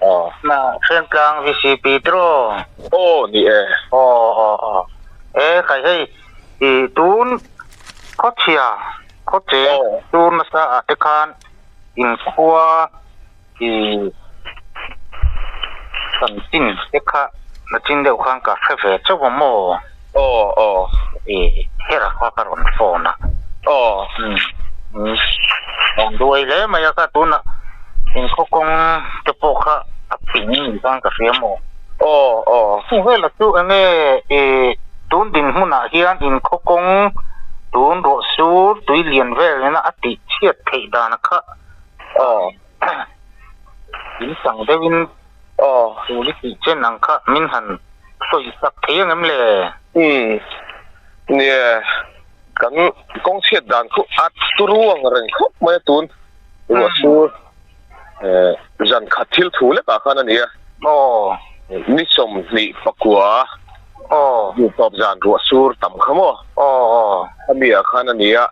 Aw. Na Hrentlang VCP tiraw? Aw ni e. Aw aw aw. E khai hei i tun khawchhia khawcheng tur nasa ah te khan inkhua i chanchin te kha nachin deuh khan ka hre ve chauh a maw? Aw aw. I hera kha ka rawn phone a. Aw. Umm an duai hle mai a kha tunah inkhaw kawng te pawh kha a ping ni khan ka hria maw? Aw aw. Chung vela chu enge i tun dinhmunah hian inkhaw kawng tun ruah sur tui lian vel nena a tih chhiat theih dan kha Aw. In chang deuhin Aw. Tuli tih chen ang kha min han sawi sak thei ang em le? Umm. Nia, kan kawng chhiat dan khu a turu ang reng khawp mai a tun ruah sur zan khat thil thu lekah khan a ni a. Aw. Ni 24 Aw. Duhtawp zan ruah sur tam kha maw? Aw aw. Khami ah khan a ni a.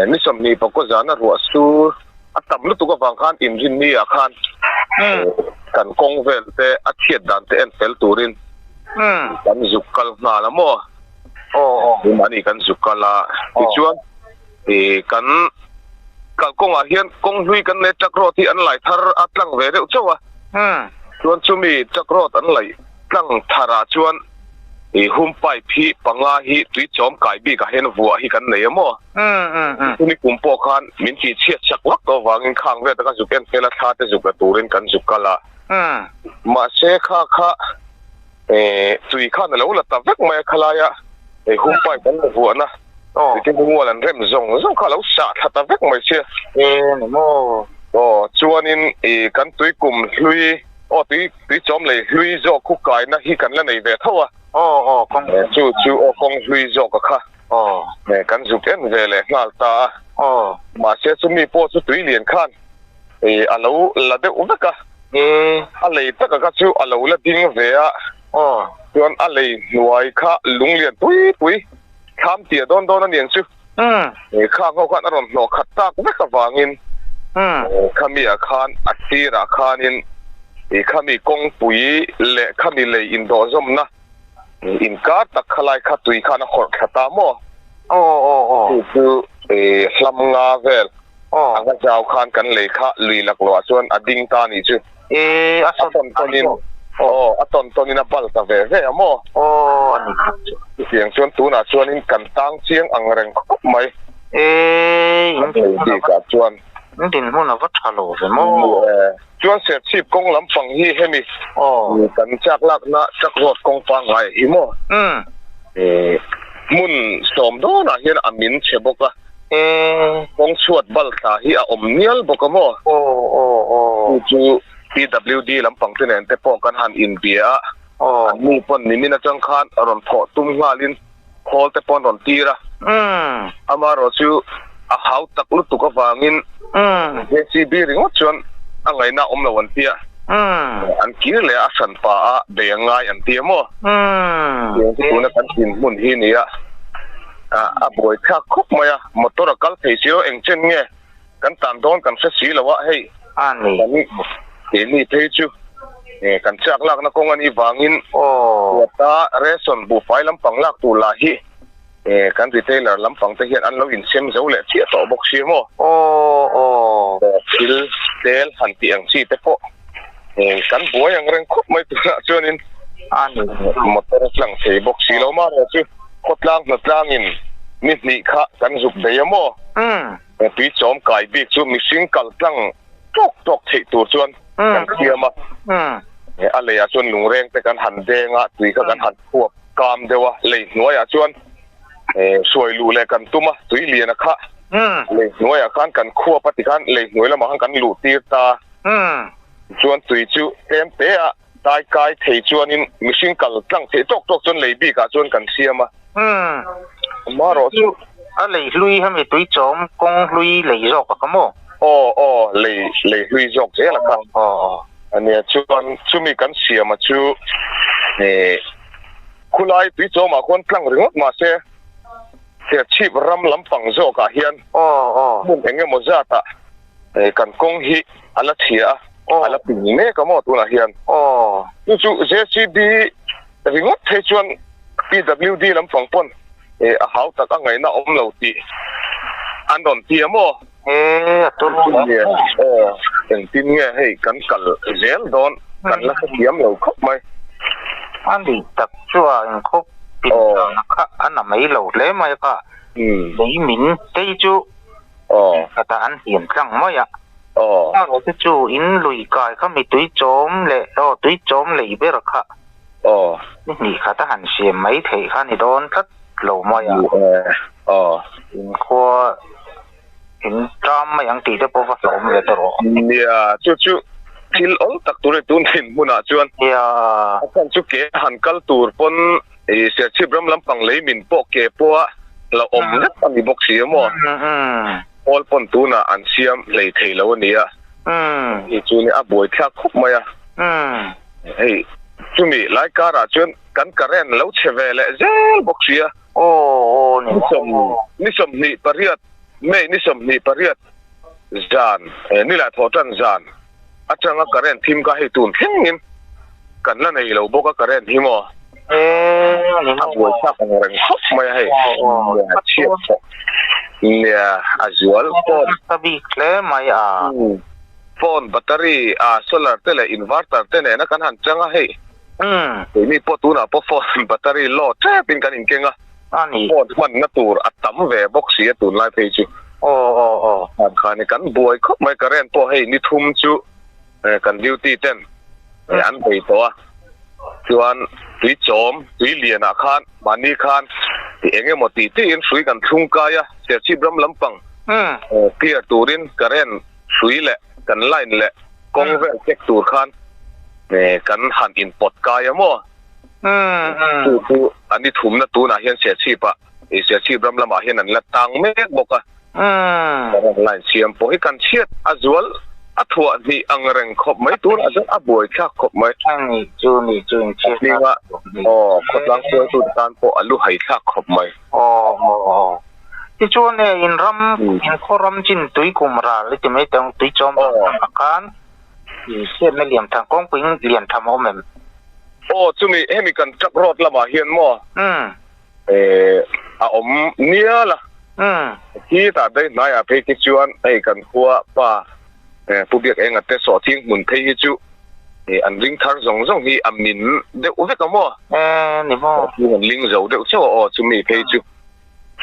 Ni 24 zana ruah sur a tam lutuk avang khan inrinni ah khan kan kawng vel te a chhiat dan te en fel turin kan zuk kal nghal a maw? Mahni kan zuk kal a, tichuan kan kalkawngah hian kawng hlui kan nei truck road hi an lai thar a tlang ve deuh chauh a, chuan chumi truck road an laih tlang tharah chuan I hum pipe hi panga hi tui chawm kai bikah hian vuah hi kan nei a maw? Chumi kum pawh khan min tih chhiat chak vak tawh avangin khang vel taka zuk en fela thla te zuk la turin kan zuk kal a. Mahse kha kha tui khan a lo la ta vek mai a khalaia hum pipe an la vuahna tui te mual an rem zawng zawng kha a lo sah thla ta vek mai sia. Aw chuanin kan tui kum hlui Aw tui tui chawm lei hlui zawk khu kaina hi kan la nei ve tho a. Aw aw kawng Chu chu aw kawng hlui zawk a kha. Aw. Kan zuk en ve leh nghal ta a. Aw. Mahse chu mi pawh chu tui lian khan i a lo la deuh vek a. E. A lei taka kha chu a lo la ding ve a. Aw. Chuan a lei hnuai kha lung lian pui pui thlam tia dawn dawn a niang chu. Khang ho khan a rawn hnawh khat tak vek avangin khami ah khan a sirah khanin i khami kawngpui leh khami lei indawhzawmna inkar tak khalai kha tui khan a hawrh thla ta maw? Chu chu hlam nga vel anga zau khan kan lei kha lui laklawh ah chuan a ding ta anih chu. A tawn tawnin aw a tawn tawnin a bal ta ve ve a maw? Aw a ni khat chu. Chutiang chuan tunah chuanin kan tang chiang ang reng khawp mai. E in bikah chuan. In dinhmun a va tha lo ve maw? Chuan Serchhip kawng lampang hi hemi kan chak lakna truck road kawng pangngai hi maw? Hmun sawm dawnah hian a min chhe bawk a. Kawng chhuat bal thla hi a awm nial bawk a maw? Chu chu PWD lampang te nen te pawh kan han inbia a, an nu pawn nimin atang khan rawn thawh tum nghalin khawl te pawh an rawn tir a. Amaherawh chu a hau tak lutuk avangin JCB ringawt chuan a ngaihna a awm lo an ti a, an kir leh a, a hran pa a bei a ngai an ti a maw? Tiang chu tuna kan dinhmun hi a ni a. A buai thlak khawp mai a, motor a kal thei si lo, eng chen nge kan tan dawn kan hre si lo a, hei kan keini phei chu kan chak lakna kawng a nih vangin Huata ration buhfai lampang lak tur lah hi kan retailer lampang te hian an lo insem zo leh chiah tawh bawk si maw? Thil tel han tih ang chi te pawh kan buai ang reng khawp mai tunah chuanin motor a tlang thei bawk si lo marawh chu. Khawtlang hnatlangin ni hnih kha kan zuk bei a maw? Tui chawm kai bik chu mihring kal tlang tawk tawk theih tur chuan kan siam a. A leiah chuan lungreng te kan han deng a, tui kha kan han khuap kam deuh a, lei hnuaiah chuan hruai luh leh kan tum a, tui lian a kha lei hnuaiah khan kan khuap a tikhan lei hnuai lamah khan kan luh tir ta. Chuan tui chu tlem te a Dai kai thei chuanin mihring kal tlang theih tawk tawk chuan lei bikah chuan kan siam a. Amaherawh chu. A lei hlui hemi tui chawm kawng hlui lei zawk a kha maw? Aw aw lei lei hlui zawk zel a kha. Aw aw. Ania chuan chumi kan siam a chu khulai tui chawmah khuan tlang ringawt mahse Serchhip ram lampang zawkah hian aw aw hmun eng emaw zatah. Kan kawng hi a la chhia a, a la ping mek a maw tunah hian. Chu chu JCB ringawt phei chuan PWD lampang pawn a hau tak a ngaihna awm lo tih an rawn ti a maw? Aw, engtin nge hei kan kal zel dawn kan la hrethiam lo khawp mai. A nih tak chuan inkhawp pin dan kha a na mai lo hle mai kha. Lei min tei chu Khatah an hliam tlang mai a. Erawh te chu in lui kai kha mi tui chawm leh aw tui chawm lei ber kha ni hnih khat a han siam mai theih kha ni dawn tlat lo mai a. In khua in ṭam mai ang tih te pawh va hlauhawm ve ta rawh. Nia, chu chu thil awl tak tur a ni tun thin hmunah chuan. A chhan chu ke han kal tur pawn I Serchhip ram lampang lei min pawh ke pawha la awm vek a ni bawk si a maw? Pawl pawn tunah an siam hlei thei lo a ni a, hei chu nia a buaithlak khawp mai a. Hei chumi lai karah chuan kan current lo chhe ve leh zel bawk si a. Ni 28 May ni 28 zan nilai thawh tan zan atanga current thim kha hei tun thlengin kan la nei lo bawk a current hi maw a buaithlak ang reng khawp mai a hei a chhiat tawh nia a zual phone ka bik hle mai a phone battery a solar te leh inverter te nena kan han chang a hei keini pawh tunah pawh phone battery low tep in kan inkeng a phone hmanna tur a tam ve bawk si a tunlai phei chu. An khan kan buai khawp mai current pawh hei ni thum chu kan duty ten an bei tawh a chuan tui chawm tui lian ah khan mahni khan eng emaw tih tih in hrui kan thlung kai a Serchhip ram lampang clear turin current hrui leh kan line leh kawng vel check tur khan kan han in pawt kai a maw. Chu chu an i thumna tunah hian Serchhip-ah, i Serchhip ram lamah hian an la tang mek bawk a. Current line siam pawh hi kan chhiat a zual a thuah hnih ang reng khawp mai tunah chuan a buaithlak khawp mai. Chu ni chu in chhiat a. Aw khawtlang hruaitute tan pawh a lu haithlak khawp mai. Aw aw aw. Tichuan e in ram in khaw ram chin tui kum ral i ti mai teh ang tui chawm ral lamah khan i chhiatna lian tham kawngpui lian tham a awm em? Aw chumi hemi kan truck road lamah hian maw eh a awm nial a khitah daih hnaiah phei khi chuan hei kan khua pa Pu Biak Enga te sawhthing hmun phei hi chu an ring thar zawng zawng hi a min deuh vek a maw sawhthing an ling zo deuh chauh a aw chumi phei chu.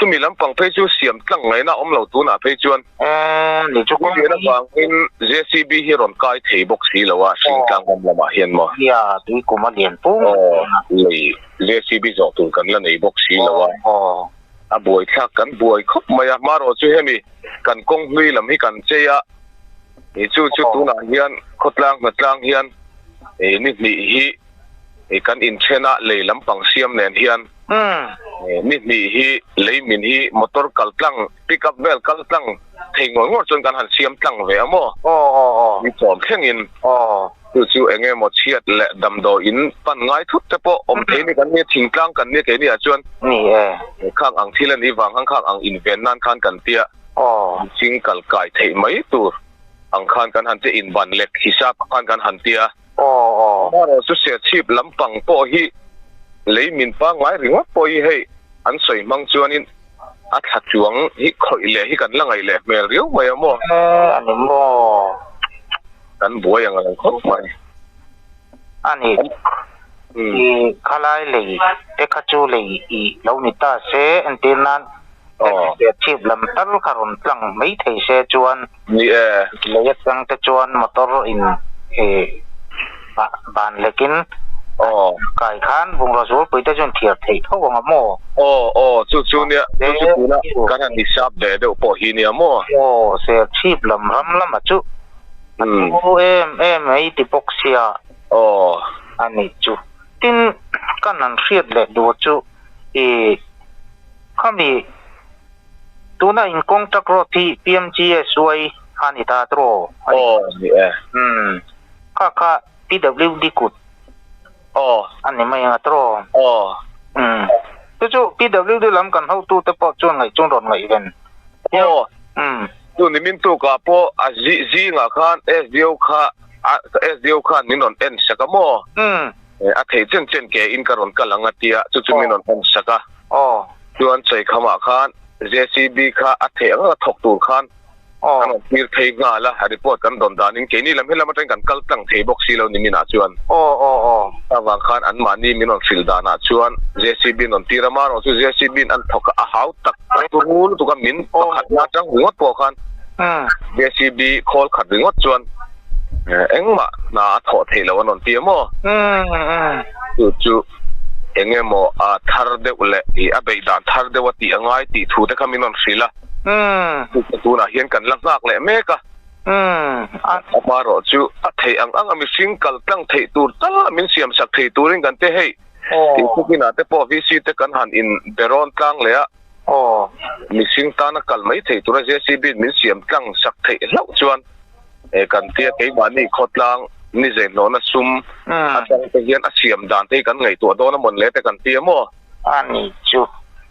Chumi lampang phei chu siam tlang ngaihna awm lo tunah phei chuan Tuilian avangin JCB hi rawn kai thei bawk si lo a, Hringtlang ram lamah hian maw? Aw, lei JCB zawh tur kan la nei bawk si lo a, a buaithlak kan buai khawp mai a, hmarawh chu hemi kan kawng hlui lam hi kan chei a, chu chu tunah hian khawtlang hnatlang hian ni hnih hi kan inthen a, lei lampang siam nen hian. Ni hnih hi lei min hi motor kal tlang pick up vel kal tlang thei ngawr ngawr chuan kan han siam tlang ve a maw? Ni chawm thlengin chu chu eng emaw chhiat leh damdawi in pan ngai thut te pawh awm thei ni kan nia thingtlang kan nia keini ah chuan khang ang thil a nih vang khan khang ang inven nan khan kan tia mihring kal kai theih mai tur ang khan kan han tia inban lek hisap khan kan han tia. Amaherawh chu Serchhip lampang pawh hi lei min pangngai ringawt pawh hi hei an sawi hmang chuanin a thla chuang hi khawih leh hi kan la ngaih leh hmel riau mai a maw? A ni maw? Kan buai ang reng khawp mai. A ni. I khalai lei te kha chu lei i lo ni ta se entir nan Serchhip lam tal kha rawn tlang mai thei se chuan Ni e. Lei atang te chuan motor in ban lekin kai khan bungraw zualpui te chuan thiar theih tho ang a maw? Aw aw chu chu nia chu chu tuna kan han hisap ve deuh pawh hi nia maw? Aw Serchhip lam ram lama chu a thu em em mai ti bawk sia. Aw. A nih chu. Tin kan han hriat leh duh chu i khami Tuna in contract road hi PMGSY a ni ta tawh. Aw ni e. Umm kha kha PWD kut Aw. a ni mai ang a tawh. Aw. Umm chu chu PWD lam kan hotu te pawh chuan ngaih chuan rawn ngaihven. Aw. Umm. Chu nimin tukah pawh a zingah khan SDO kha SDO khan min rawn en sak a maw? A theih chen chen ke in ka rawn kal ang a tia, chu chu min rawn en sak a. Chuan Chaikham-ah khan JCB kha a theih ang a thawk tur khan kan rawn tir phei nghal a, report kan dawn danin keini lam helam atangin kan kal tlang thei bawk si lo niminah chuan. Avang khan anmahni min rawn hrilh danah chuan JCB an rawn tir a, marawh chu JCB in an thawk a, a hau tak a turu lutuk a, min pakhat na atang ringawt pawh khan JCB khawl khat ringawt chuan engmah hna a thawh theih loh an rawn ti a maw? Chu chu eng emaw a thar deuh leh a beih dan thar deuh a tih a ngai tih thu te kha min rawn hrilh a. Tunah hian kan la nghak leh mek a. Amaherawh chu a theih ang ang a mihring kal tlang theih tur tal a min siam sak thei turin kan te hei Tihtukinah te pawh VC te kan han in berawn tlang leh a, mihring tana kal mai thei tura JCB in min siam tlang sak theih hlauh chuan kan tia keimahni khawtlang ni zeihlawhna sum atang te hian a siam dan te hi kan ngaihtuah dawn a mawn le te kan tia maw? A ni chu.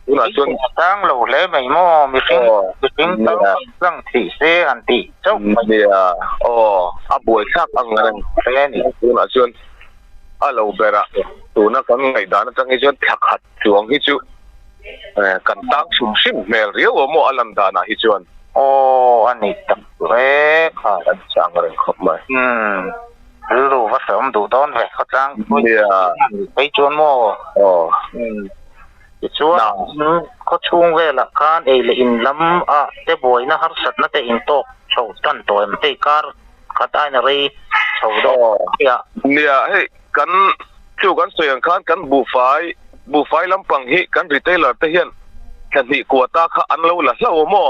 Tunah chuan a tang lo hle mai maw? Mihring mihring tal kal tlang theih se han tih chauh mai. Nia, aw a buaithlak ang reng hle a ni. Tunah chuan a lo ber a, tuna kan ngaihdan atang hi chuan thla khat chuang hi chu kan tang hrim hrim hmel riau a maw a lan danah hi chuan. Aw a ni tak e kha. Kan chang reng khawp mai. Umm rilru va hrehawm duh dawn ve khawtlang phei chuan maw. Aw. Umm tichuan khawchhung velah khan ei leh in lam ah te buaina harsatna te intawk chho tan tawh em hei kar Khat aina rei chho dawn nia. Nia hei kan chu kan sawi ang khan kan buhfai buhfai lampang hi kan retailer te hian thla hnih kuata kha an lo la hlauh maw?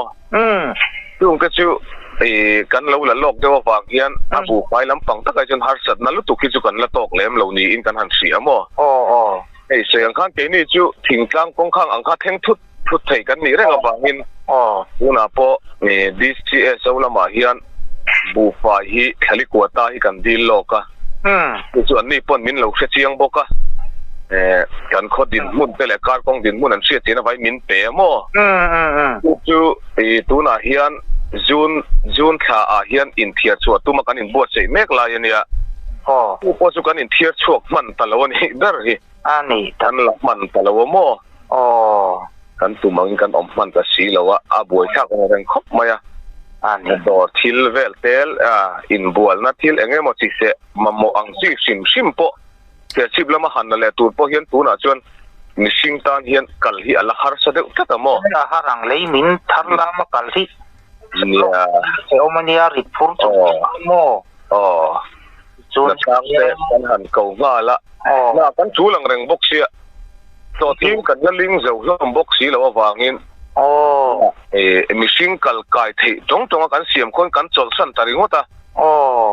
Chung te chu ih kan lo la lawk deuh avang hian a buhfai lampang takah chuan harsatna lutuk hi chu kan la tawk lem lo niin kan han hria maw? Hei sawi ang khan keini chu thingtlang kawngkhang ang kha thleng thut thut thei kan nih reng avangin tunah pawh DCSO lamah hian buhfai hi thlali kuata hi kan dil lawk a, chu chu anni pawn min lo hre chiang bawk a, kan khaw dinhmun te leh kar kawng dinhmun an hriat chian avangin min pe a maw? Chu chu tunah hian June June thla ah hian inthiar chhuah tuma kan inbuatsaih mek lai a nia, chu pawh chu kan inthiar chhuak hman ta lo a nih ber hi. A ni. Kan la hman ta lo a maw? Aw. Kan tum angin kan awm hman ta si lo a, a buaithlak ang reng khawp mai a. A ni. Dawr thil vel tel, inbualna thil eng emaw chi seh mamawh ang chi hrim hrim pawh Serchhip lama han la leh tur pawh hian tunah chuan mihring tan hian kal hi a la harsa deuh tlat a maw? A har ang lei min thar lama kal hi. Nia. Hrehawm a nia, rit phur chawp a maw? Aw. Chuan te kan han ko nghal a, hna kan tul ang reng bawk sia, hlawhtling kan la ling zo hlawm bawk si loh avangin mihring kal kai theih tawng tawng a kan siam khawn kan chawlhsan ta ringawt a,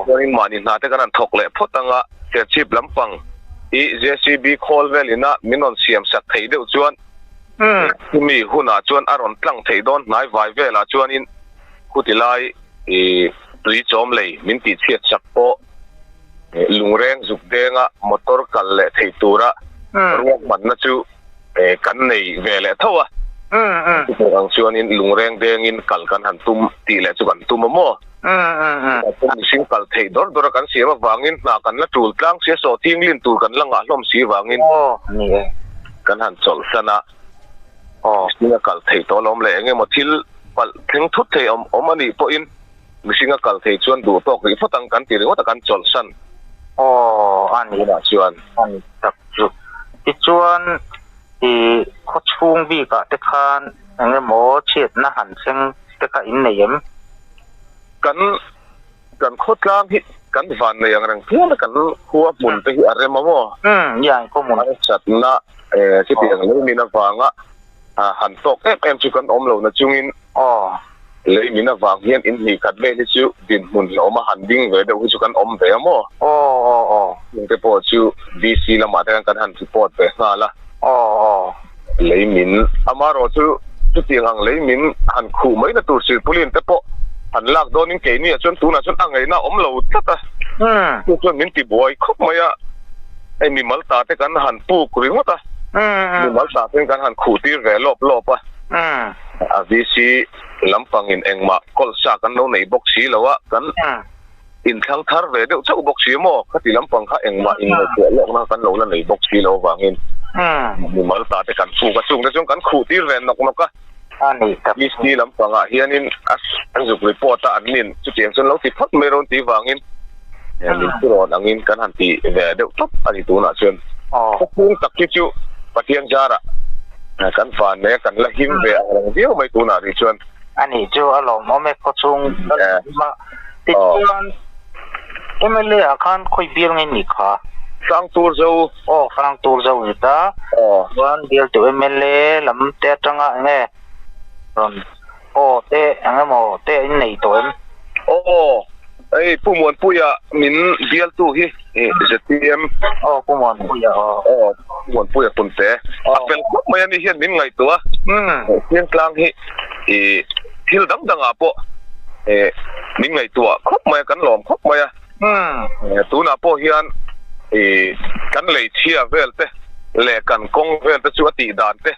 chuanin mahni hna te kan han thawk leh phawt ang a, Serchhip lampang i JCB khawl vel ina min rawn siam sak thei deuh chuan chumi hunah chuan a rawn tlang thei dawn hnai vai velah chuanin khuti lai i tui chawm lei min tih chhiat sak pawh lungreng zuk denga motor kal leh theih tura ruahmanna chu kan nei ve leh tho a. Chutiang ang chuanin lungreng dengin kal kan han tum tih leh chu kan tum a maw? Mihring kal theih dawr dawra kan siam avangin hna kan la tul tlang sia sawhthing lin tur kan la ngah hlawm si vangin kan han chawlhsan a. Mihring a kal theih tawh alawm le eng emaw thil palh thleng thut thei awm awm a nih pawhin mihring a kal thei chuan duh tawk rih phawt ang kan ti ringawt a kan chawlhsan. Aw a ni. Tunah chuan. A ni tak chu. Tichuan i khaw chhung bikah te khan eng emaw chhiatna han thleng te kha in nei em? Kan kan khawtlang hi kan van nei ang reng phian a kan khua hmun te hi a rem a maw? Umm nia khaw hmun. Harsatna chutiang lo min avanga han tawk em em chu kan awm lo na chungin lei min avang hian in hnih khat vel hi chu dinhmun hlawm a han ding ve deuh hi chu kan awm ve a maw? Chung te pawh chu DC lamah te khan kan han report ve nghal a. Lei min amaherawh chu chutiang ang lei min han khuh mai na tur silpulin te pawh han lak dawnin keini ah chuan tunah chuan a ngaihna a awm lo tlat a. Chu chuan min ti buai khawp mai a, hei mimal ta te kan han puk ringawt a, mimal ta ten kan han khuh tir ve lawp lawp a, a A VC lampangin engmah kawl sa kan lo nei bawk si lo a, kan inthlang thar ve deuh chauh bawk si maw? Khati lampang kha engmah inngaihtuah lawkna kan lo la nei bawk si lo avangin mimal ta te kan fuk a, chungte chuan kan khuh tir ve nawk nawk a. VC lampangah hianin an zuk report a, an nin chutiang chuan lo ti phawt mai rawn tih vangin min thurawn angin kan han ti ve deuh tawp a ni tunah chuan. Khawchhung tak hi chu Pathian zarah Kan van nei a, kan la him ve ang reng viau mai tunah rih chuan. A nih chu a lawmawm e khawchhung ka la him a. Tichuan mla ah khan khawi bial nge ni kha? Hrangtur zo. Aw Hrangtur zo ni ta. Chuan bialtu mla lam te atanga enge rawn aw te eng emaw te in nei tawh em? Aw hei Pu Muanpuia min bialtu hi zpm. Aw Pu Muanpuia aw. Aw Pu Muanpuia Punte. A fel khawp mai a ni hian min ngaihtuah a. Thiangtlang hi i thil dang dangah pawh min ngaihtuah khawp mai a kan lawm khawp mai a. Tunah pawh hian i kan lei chhia vel te leh kan kawng vel te chu a tih dan te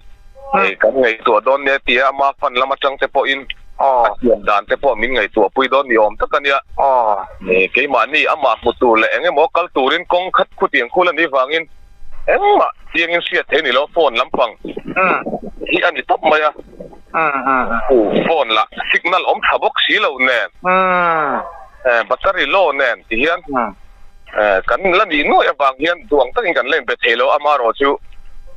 Hei kan ngaihtuah dawn nia tia ama fan lam atang te pawhin a siam dan te pawh min ngaihtuah pui dawn ni awm tak a nia. Keimahni amah hmu tur leh eng emaw kal turin kawng khat khutiang khul a nih vangin engmah chiangin hriat thei ni lo phone lampang hi a ni tawp mai a. Phone lah signal awm tha bawk si lo nen battery low nen ti hian kan la nih nuaih avang hian duang takin kan la inbe thei lo amaherawh chu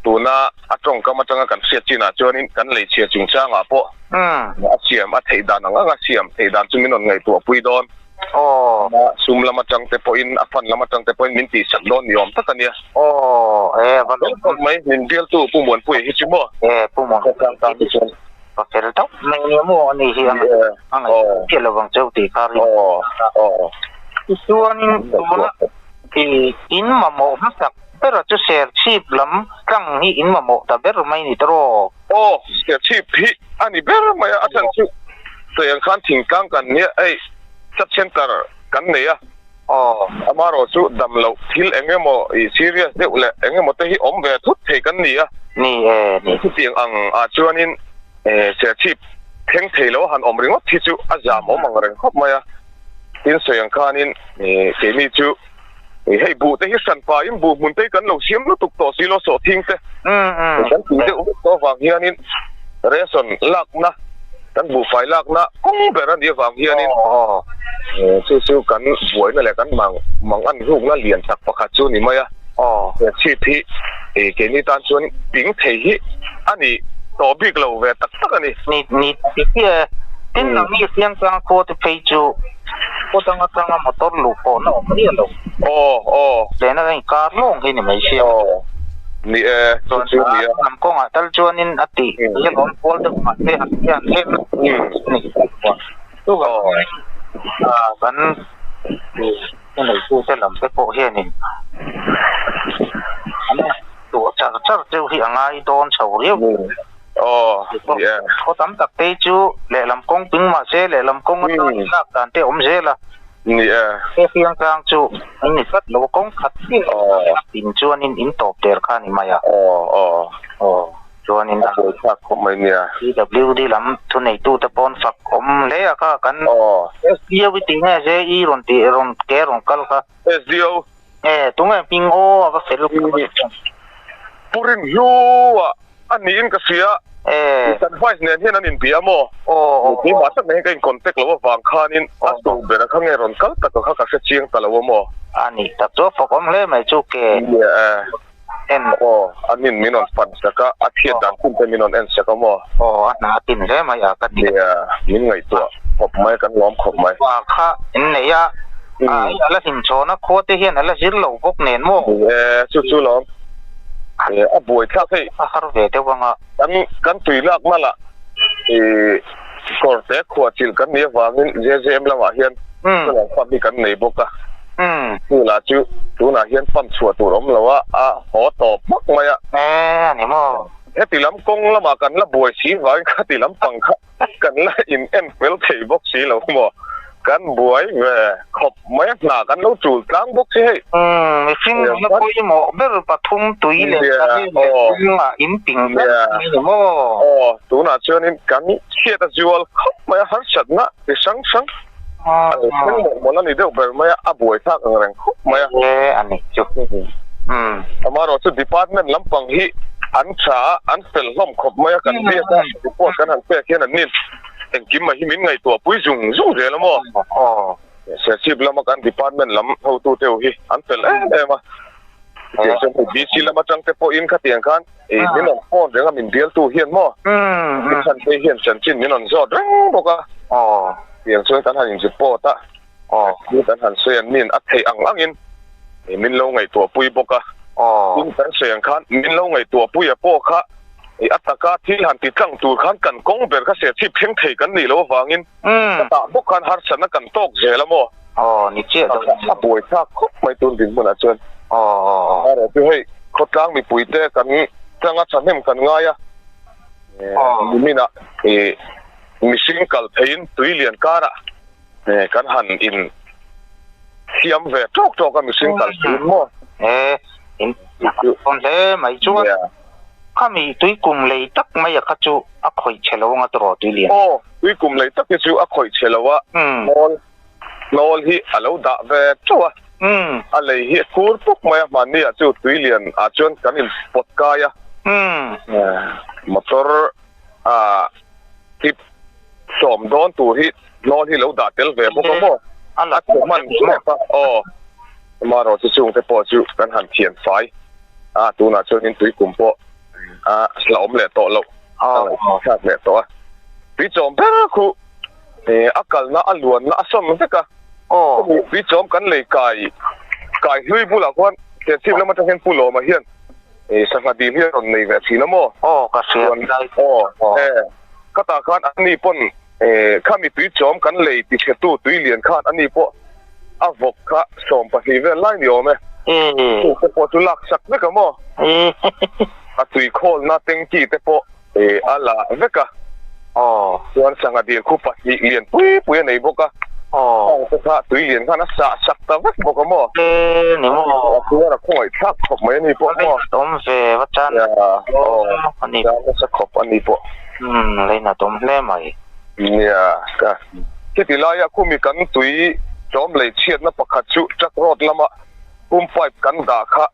tuna A tawngkam atanga kan hriat chinah chuanin kan leichhia chungchangah pawh a siam a theih dan ang anga siam theih dan chu min rawn ngaihtuah pui dawn. Ama sum lam atang te pawhin a fan lam atang te pawhin min tihsak dawn ni awm tak a nia. Fel khawp mai min bialtu Pu Muanpuia hi chu maw? Khawtlang tan hi chuan. Ka fel tawp mai nia maw ani hi a ngaihtuah chiah lovang cheu tih kha rin Tichuanin tuna in mamawh hmasak Bera chu Serchhip lam tlang hi in mamawh ta ber mai ni tawh. Aw, Serchhip hi a ni ber mai a, a chhan chu sawi ang khan thingtlang kan nia, hei sub center kan nei a, amaherawh chu dam loh thil eng emaw i serious deuh leh eng emaw te hi awm ve thut thei kan ni a. Ni e, ni. Chutiang ang ah chuanin Serchhip thleng thei lo a han awm ringawt hi chu a zam awm ang reng khawp mai a, tin sawi ang khanin keini chu Hei buh te hi hran pahin buh hmun te hi kan lo siam lutuk tawh si lo sawhthing te kan tih deuh vek tawh avang hianin ration lakna kan buhfai lakna kawng ber a nih avang hianin chu chu kan buaina leh kan mang mang an rukna lian tak pakhat chu ni mai a. Chhip hi keini tan chuan ping thei hi a ni tawh bik lo ve tak tak a ni. Ni ni chiah e. Tin nangni Siangtlang khua te phei chu Khaw dang atanga motor luh pawh na awm miah lo. Aw aw. Lehna ka inkar lawng hi ni mai sia. Aw ni e chu chu ni a. Lam kawngah tal chuanin a tih hian awm kual deuh mah se han hian hlem ni. Chuvang chuan kan thuneitute lam te pawh hianin an tuah char char deuh hi a ngai dawn chho riau. Aw, ni e. Khaw tam tak te chu lehlam kawng ping mah se lehlam kawng atang in lak dan te a awm zel a. Ni e. He fiang tlang chu an ni tlat lo a, kawng khat chiah lak in chuanin in tawp der kha a ni mai a. Aw, aw. Aw, chuanin a buai thlak khawp mai nia. PWD lam thuneitu te pawn fak awm hle a kha kan Aw. SDO i tih nge JE rawn tih rawn ke rawn kal kha. SDO. E, tunge hming aw a va fel khawp mai. Pu Rinhlua. A niin ka hria. Kan vice nen hian an inbia maw? Keimah tak nen hian ka in contact loh avang khanin a tu bera kha nge rawn kal tak kha ka hre chiang ta lo a maw? A nih tak chu a fawk awm hle mai chu ke en. Aw, an in min rawn fan sak a, a thiat dan hun te min rawn en sak a maw? Aw, a hna a tin hle mai a ka ti. Nia, min ngaihtuah khawp mai, kan lawm khawp mai. Pa kha in nei a, a la hlimchhawn a, khua te hian a la zir lo bawk nen maw? Ni e, chu chu lawm. A buai thlak hei. A har ve deuh ang a. Kan kan tui lak hmal ah ih kawr te khuah chilh kan nih avangin JJM lamah hian solar pump hi kan nei bawk a. Chu lah chu tunah hian pump chhuah tur awm lo a, a haw tawp hmak mai a. E a ni maw? Heti lam kawng lamah kan la buai si vangin khati lampang kha kan la in en fel thei bawk si lo maw? Kan buai ve khawp mai a, hna kan lo tul tlang bawk si hei. Umm, mihring nuna pawimawh ber pathum tui leh current leh kawngah in ping tlat mai ni maw? Aw, tunah chuanin kan chhiat a zual khawp mai a, harsatna ti hrang hrang a lo thleng mawlh mawlh a ni deuh ber mai a, a buai thlak ang reng khawp mai a. E, a ni chu. Umm. Amaherawhchu department lampang hi an tha a, an fel hlawm khawp mai a, kan biak a, report kan han pek hian an nin. Engkim mai hi min ngaihtuah pui zung zung zel a maw? Serchhip lama kan department lam hotu te ho hi an fel em em a. Chutiang chuan hei DC lam atang te pawhin khatiang khan min rawn phone reng a min bialtu hian maw? Mi chhan te hian chanchin min rawn zawt reng bawk a. Tiang chuan kan han in report a, kan han sawi an nin a theih ang angin min lo ngaihtuah pui bawk a. Tin kan sawi ang khan min lo ngaihtuah pui a pawh kha A taka thil han ti tlang tur khan kan kawng ber kha serchhip thleng thei kan nih loh avangin ka tah bawk khan harsatna kan tawk zel a maw? Aw, ni chiah dawn ni. A buai thlak khawp mai tun dinhmunah chuan. Aw, aw, aw. Erawh chu hei khawtlang mipuite kan tanga thahnem kan ngai a, niminah mihring kal theiin tui lian karah kan han in siam ve tawk tawk a mihring kal theiin maw? E, in tawn hle mai chuan. Khami tui kum lei tak mai a kha chu a khawih chhe lo anga tawh tui lian. Aw, tui kum lei tak hi chu a khawih chhe lo a, hnawl hnawl hi a lo dah ve teuh a, a lei hi a kur puk mai a, hmanni ah chu tui lian ah chuan kan in pawt kai a, motor ah tip sawm dawn tur hi hnawl hi lo dah tel ve bawk a maw, a chhe hman hrep a, aw amaherawhchu chungte pawh chu kan han thian fai. A tunah chuanin tui kum pawh a hlauhawm leh tawh loh a ngaihthlak leh tawh a. Tui chawm ber khu a kalna a luanna a sawm vek a. Tui chawm kan lei kai kai hlui bulah khuan Serchhip lam atang hian Pu Lawma hian sangha dil hi a rawn nei ve thin a maw? Aw ka hria. Aw e khatah khan ani pawn khami tui chawm kan lei tichhetu tui lian khan ani pawh a vawk kha 12 vel lai ni awm e. Chu te pawh chu lak sak vek a maw? A tui khawlna tanky te pawh a la vek a. Chuan sangha dil khu pahnih lian pui pui a nei bawk a. Khang te kha tui lian khan a sah sak ta vek bawk a maw? A tuar a khawngaih thlak khawp mai a ni pawh maw? Awm ve va chan. Aw, chan nasa khawp a ni pawh. Leinat awm hle mai. Nia, ka khiti laia khumi kan tui tlawm lei chhiatna pakhat chu truck road lama pump pipe kan dah kha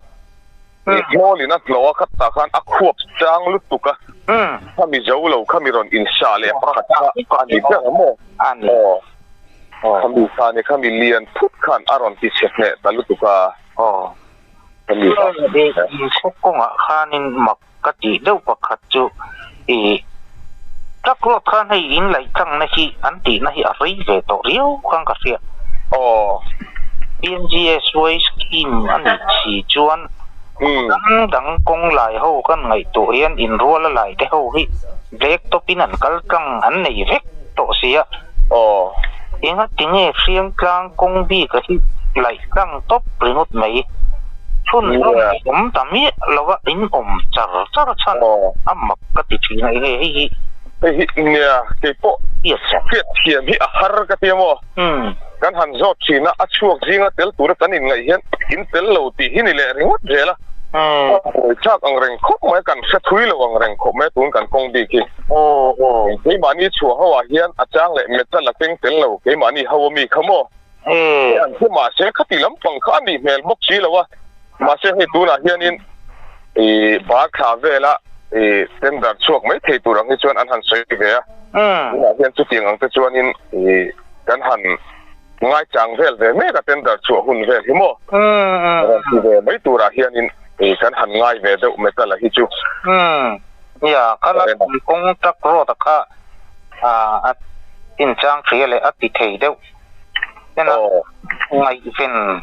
hnawlin a hlawh a, khatah khan a khuap chang lutuk a, khami zo lo khami rawn insa leh pakhat kha a ni ber a maw? Aw, khami kha ni khami lian phut khan a rawn ti chhe hneh ta lutuk a. Aw, inchhawk kawngah khanin mak Ka tih deuh pakhat chu i truck road khan hei in laih tlangna hi an tihna hi a rei ve tawh riau khan ka hria. Aw. PMGSY scheme a nih si chuan dang dang kawng lai ho kan ngaihtuah hian inrual a lai te ho hi black top in an kal tlang an nei vek tawh sia. Aw. Engati nge Hriangtlang kawng bik a hi laih tlang tawp ringawt mai. Chhun rawng awm ta miah lo a in awm char char chhan a mak ka ti thin a enge hei hi. Hei hi nia kei pawh hriat thiam hi a har ka ti a maw? Kan han zawt thin a, a chhuak zinga tel tura kan inngaih hian in tel lo tih hi ni leh ringawt zel a. A buai thlak ang reng khawp mai a, kan hre thui lo ang reng khawp mai a tun kan kawng bik hi. Keimahni chhuah ho ah hian a chang leh metal a keng tel lo keimahni ho a mi kha maw? Hei an hmu mahse khati lampang kha a nih hmel bawk si lo a, mahse hei tunah hianin ih bar thla vela ih tender chhuak mai thei tur ang hi chuan an han sawi ve a, tunah hian chutiang ang te chuanin ih kan han ngaichang vel ve mek a tender chhuah hun vel hi maw rawn ti ve mai turah hianin ih kan han ngai ve deuh metal a hi chu. Nia, kha la kawng truck road a kha a inchang hria leh a ti thei deuh. Ena ngaihven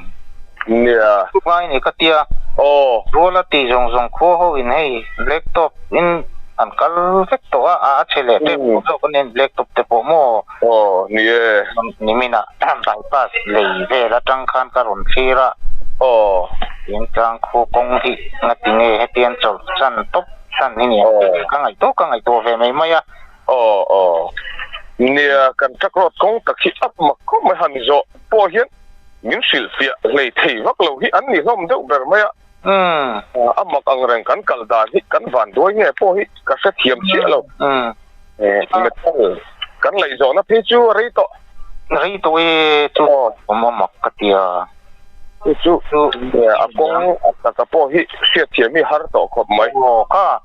Nia. Ngai ni ka tia. Aw. Rual a ti zawng zawng khua ho in hei black top in an kal vek tawh a, a chhe leh tep pawh zawk a nen black top te pawh maw. Aw ni e. Nimin ah bypass lei vel atang khan ka rawn thlir a. Aw. Tintlang khu kawng hi ngati nge hetiang chawlh chan tawp chan hi ni ang tih ka ngaihtuah ka ngaihtuah ve mai mai a. Aw aw. Nia, kan truck road kawng tak hi a mak khawp mai han zawh pawh hian min hrilhfiah hlei thei vak lo hi an ni hlawm deuh ber mai a. A mak ang reng kan kal dan hi kan van duai nge pawh hi ka hrethiam chiah lo. Metal kan laih zawhna phei chu a rei tawh. Rei tawh e chu awm a mak ka ti a. Chu chu a kawng a taka pawh hi hriatthiam hi har tawh khawp mai. Aw kha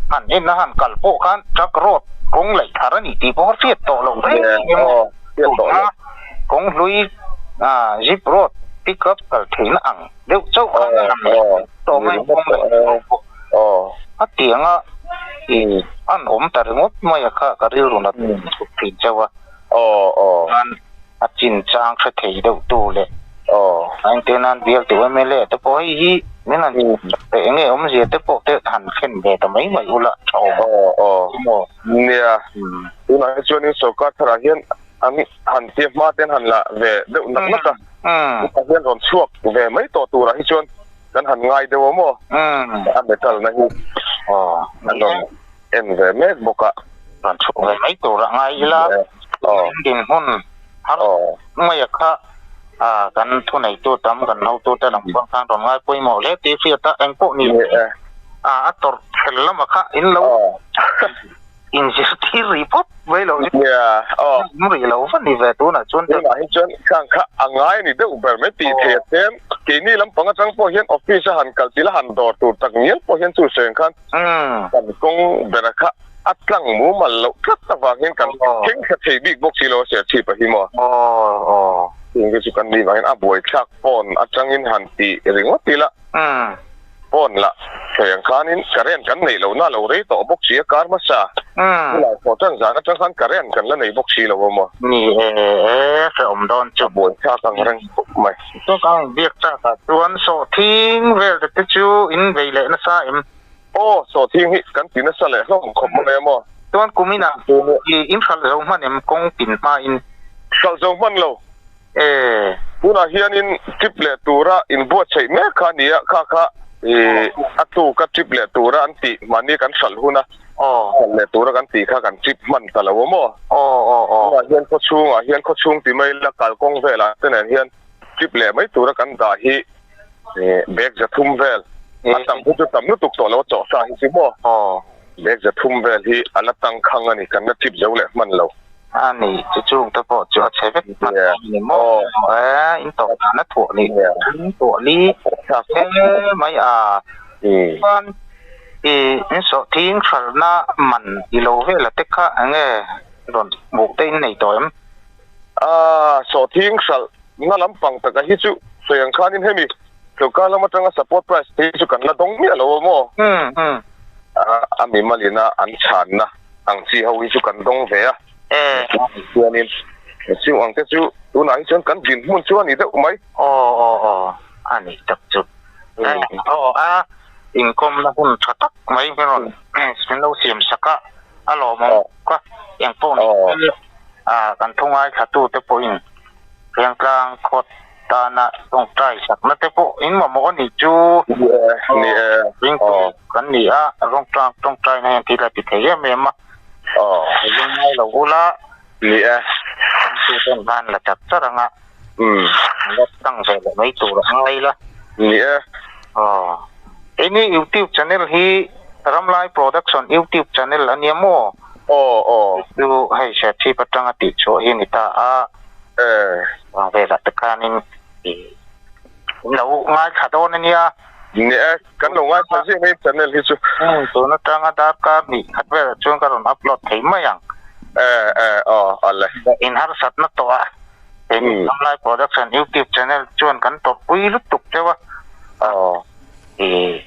han en a han kal pawh khan truck road kawng laih thar a ni tih pawh hriat tawh loh reng emaw tuna kawng hlui zip road pick up kal theihna ang deuh chauh khan a lang leh tawh mai kawng laih thar pawh a tiang a an awm ta ringawt mai a kha ka rilru nat chhuk thin chauh a. Chuan a chinchang hre thei deuh tu leh a entir nan bialtu mla te pawh hei hi min han chhuk teh enge awmzia te pawh te han thlen ve ta mai mai ula tha awm maw? Nia, tunah hi chuanin sorkar tharah hian an han tia hma te an han la ve deuh nak nak a, tunah hian rawn chhuak ve mai tawh turah hi chuan kan han ngai deuh a maw? A metal na hi an rawn en ve mek bawk a. Rawn chhuk ve mai tur a ngai ila, dinhmun har mai a kha kan thuneitu tam kan hotute lam chuan khan rawn ngai pawimawh hle tih hriat a, eng pawh ni a tawrh fel lama kha in lo inzirtir rih phawt mai lo hi awm rih lo va ni ve tunah chuan. Tunah hi chuan khang kha a ngai a ni deuh ber mai tih theih a tlem. Keini lampang atang pawh hian office a han kal tila han dawr tur tak ngial pawh hian chu sawi ang khan Kan kawng bera kha a tlang mumal loh tlat avang hian kan thleng thla thei bik bawk si lo a Serchhip a hi maw? Chung te chu kan nih vangin a buaithlak phone atangin han ti ringawt ila phone lah sawi ang khanin current kan neih lohna a lo rei tawh bawk si a kar hmasa tunah pawh chuan zan atang khan current kan la nei bawk si lo a maw? Ni e, hrehawm dawn chu. A buaithlak ang reng khawp mai. Chuan ka ang biak chak ah chuan sawhthing vel te te chu in vei leh nasa em? Aw, sawhthing hi kan ti nasa leh hlawm khawp mai a maw? Chuan kum inah i in hralh zo hman em kawng pin hma in? Hralh zo hman lo. E. Tunah hianin trip leh tura in buatsaih mek kha a ni a, kha kha i a tuka trip leh tura an tih mahni kan hralh hun a. Hralh leh tura kan tih kha kan trip hman ta lo a maw? Tunah hian khawchhungah hian khawchhung ti mai ila kalkawng velah te nen hian trip leh mai tura kan dah hi bag 300 vel a tam hi chu tam lutuk tawh lo a chawhsa hi chu maw? Bag 300 vel hi a la tangkhang a ni, kan la trip zo leh hman lo. A ni, chu chung te pawh chu a chhe vek hman a ni maw? In tawh dan a thuah ni, in tuah li hle mai a. Chuan i in sawhthing hralhna man i lo vel a te kha eng nge rawn buk te in nei tawh em? A, sawhthing hralhna lampang taka hi chu sawi ang khanin hemi sorkar lam atanga support price te hi chu kan la dawng miah lo a maw? A mimalina an chhanna ang chi ho hi chu kan dawng ve a. Chuanin chu ang te chu tunah hi chuan kan dinhmun chu a ni deuh mai. Aw aw aw a ni tak chu. Aw a inkawmna hun tha tak mai hi rawn min lo siam sak a, a lawmawm bawk a, eng pawh ni se kan thu ngaithla te pawhin Riangtlang khawt tana tawngtai sakna te pawh in mamawh a nih chu ringtu kan ni a, rawngtlang tawngtaina hian thil a ti thei em em a, lungngai lo ula ringtu ten khan la chat char ang a, la tang ve leh mai tur a ngai la. Keini youtube channel hi Ramlai Production youtube channel a nia maw? Chu hei Serchhip atanga tihchhuah hi a ni ta a. Vang velah te khanin i lo ngaithla dawn a nia. Ni e, kan lo ngaithla ziah mai channel hi chu. Tun atanga darkar hnih khat velah chuan ka rawn upload thei mai ang. E e aw ale. In harsatna tawh a, he Ramlai Production YouTube channel chuan kan tawrhpui lutuk deuh a. Aw. I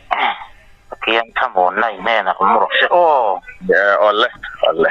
Pathian thlamuanna i hnenah awm rawh se aw. E awle awle.